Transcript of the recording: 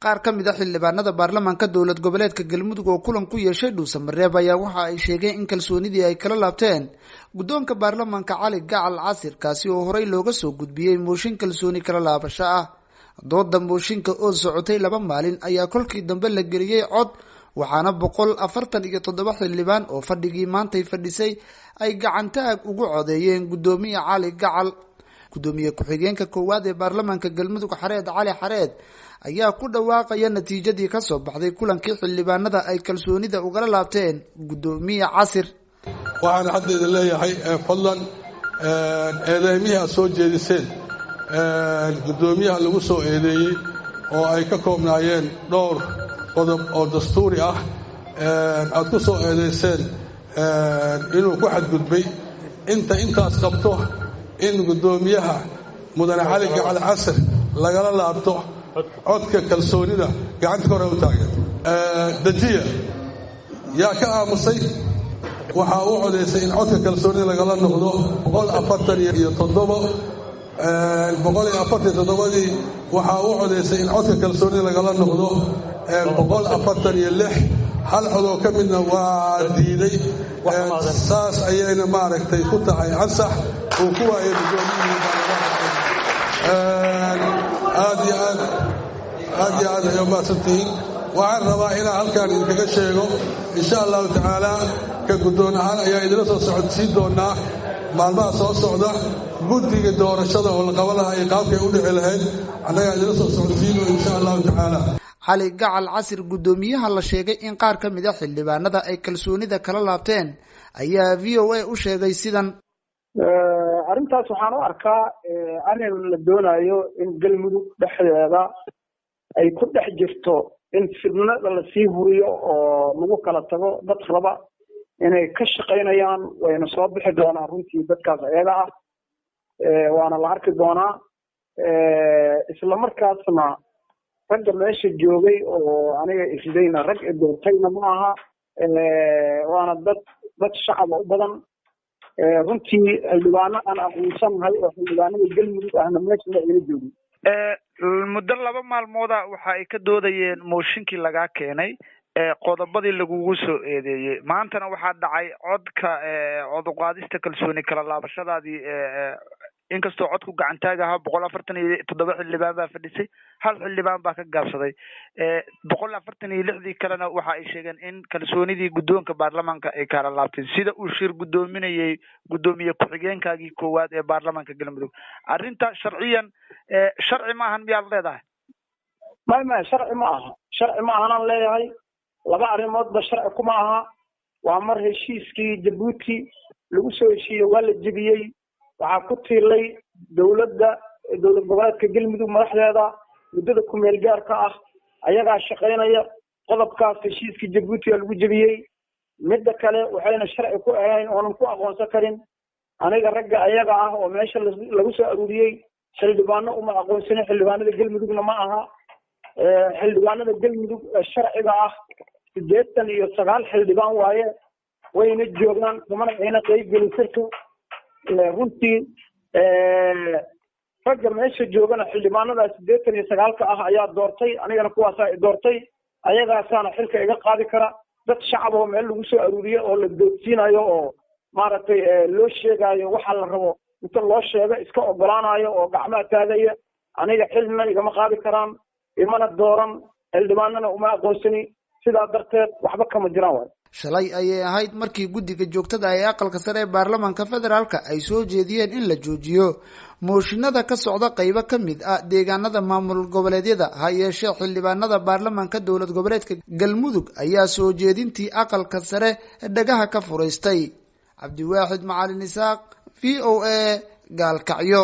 Qaar ka mid a xildhibaanada baarlamaanka dowlad goboleedka Galmudug oo kulan ku yeeshay Dhuusamareeb ayaa waxa ay sheegeen in kalsoonidii ay kala laabteen guddoonka baarlamaanka Cali Gacal Casir, kaasi oo horey looga soo gudbiyey mooshin kalsooni kala laabasho ah. Dooda mooshinka oo socotay 2 maalin ayaa kolkii dambe la geliyey cod, waxaana 147 xildhibaan oo fadhigii maantay fadhisay ay gacantaag ugu codeeyeen guddoomiye Cali Gacal. Guddoomiye ku-xigeenka koowaad ee baarlamaanka Galmudug, Xareed Cali Xareed, ayaa ku dhawaaqaya natiijadii kasoo baxday kulankii xildhibaanada ay kalsoonida ugala laabteen guddoomiye Casir. Waxaan hadda idin leeyahay, fadlan eedeymihii aad soo jeediseen guddoomiyaha lagu soo eedeeyey oo ay ka koobnaayeen dhowr qodob oo dastuuri ah aad ku soo eedayseen inuu ku xadgudbay, inta intaas qabto in guddoomiyaha mudane Cali Gacal Casir lagala laabto codka kalsoonida, gacanta kore u taagan. Dejiya. Yaa ka aamusay? Waxaa u codaysay in codka kalsoonida lagala noqdo 147. 147-dii waxaa u codaysay in codka kalsoonida lagala noqdo 146, hal codoo ka midna waa diiday. Saas ayayna maaragtay ku tahay ansax uu ku waayay guddoomiyihii baarlamaanka. Aad iyo aad, aad iyo aad ayay umahadsantihiin. Waxaan rabaa inaan halkaan idinkaga sheego, insha Allahu tacaala, ka guddoon ahaan ayaa idinla soo socodsiin doonaa maalmaha soo socda guddiga doorashada oo la qaban lahaa iyo qaabkay u dhici lahayd. Annagaa idinla soo socodsiino, insha Allahu tacaala. Cali Gacal Casir, guddoomiyaha la sheegay in qaar ka mid a xildhibaanada ay kalsoonida kala laabteen, ayaa VOA u sheegay sidan. Arrintaas waxaan u arkaa arrin la doonayo in Galmudug dhexdeeda ay ku dhex jirto, in fidnada lasii huriyo oo lagu kala tago. Dad raba inay ka shaqaynayaan wayna soo bixi doonaan runtii dadkaas ayaga ah, waana la arki doonaa. Isla markaasna ragga meesha joogay oo aniga isdayna rag doortayna ma aha, waana dad shacaba u badan. Runtii xildhibaano aan aqoonsanahay oo xildhibaanada Galmudug ahna meesha ma ayna joogin. Muddo 2 maalmooda waxa ay ka doodayeen mooshinkii lagaa keenay, qodobadii lagugu soo eedeeyey. Maantana waxaa dhacay codka cod uqaadista kalsooni kala laabashadaadii. Inkastoo codku gacantaag ahaa, 147 xildhibaan baa fadhisay, hal xildhibaan baa ka gaabsaday. 146-dii kalena waxa ay sheegeen in kalsoonidii guddoonka baarlamaanka ay kala laabteen, sida uu shir guddoominayay guddoomiye ku-xigeenkaagii koowaad ee baarlamaanka Galmudug. Arrinta sharciyan sharci ma ahan miyaad leedahay? May, maya, sharci ma aha. Sharci ma ahanaan leeyahay. Laba arrimoodba sharci kuma aha. Waa mar, heshiiskii Jabuuti lagu soo heshiiyey waa la jebiyey. Waxaa ku tiilay dowladda dowlad goboleedka Galmudug madaxdeeda muddada kumeel gaarka ah ayagaa shaqaynaya. Qodobkaas heshiiskii Jabuuti aa lagu jebiyey. Midda kale, waxayna sharci ku ahayn oonan ku aqoonsan karin aniga ragga ayaga ah oo meesha lagu soo aruuriyey xildhibaano uma aqoonsanin, xildhibaanada Galmudugna ma aha. Xildhibaanada Galmudug sharciga ah 89 xildhibaan waaye, wayna joogaan, kumana ayna qeybgelin shirka. Runtii ragga meesha joogana xildhibaanada 89-ka ah ayaa doortay, anigana kuwaasaa i doortay, ayagaasaana xilka iga qaadi kara. Dad shacab oo meel lagu soo aruuriye oo la doodsiinayo oo maaragtay loo sheegaayo waxa la rabo inta loo sheego iska ogolaanayo oo gacmaha taagaya, aniga xilna igama qaadi karaan, imana dooran, xildhibaanana uma aqoonsani. Sidaa darteed waxba kama jiraan waay. Shalay ayay ahayd markii guddiga joogtada ee aqalka sare ee baarlamaanka federaalka ay soo jeediyeen in la joojiyo mooshinada ka socda qeybo ka mid ah deegaanada maamul goboleedyada. Ha yeeshee, xildhibaanada baarlamaanka dowlad goboleedka Galmudug ayaa soo jeedintii aqalka sare dhagaha ka furaystay. Cabdiwaaxid Macalin Isaaq, VOA, Gaalkacyo.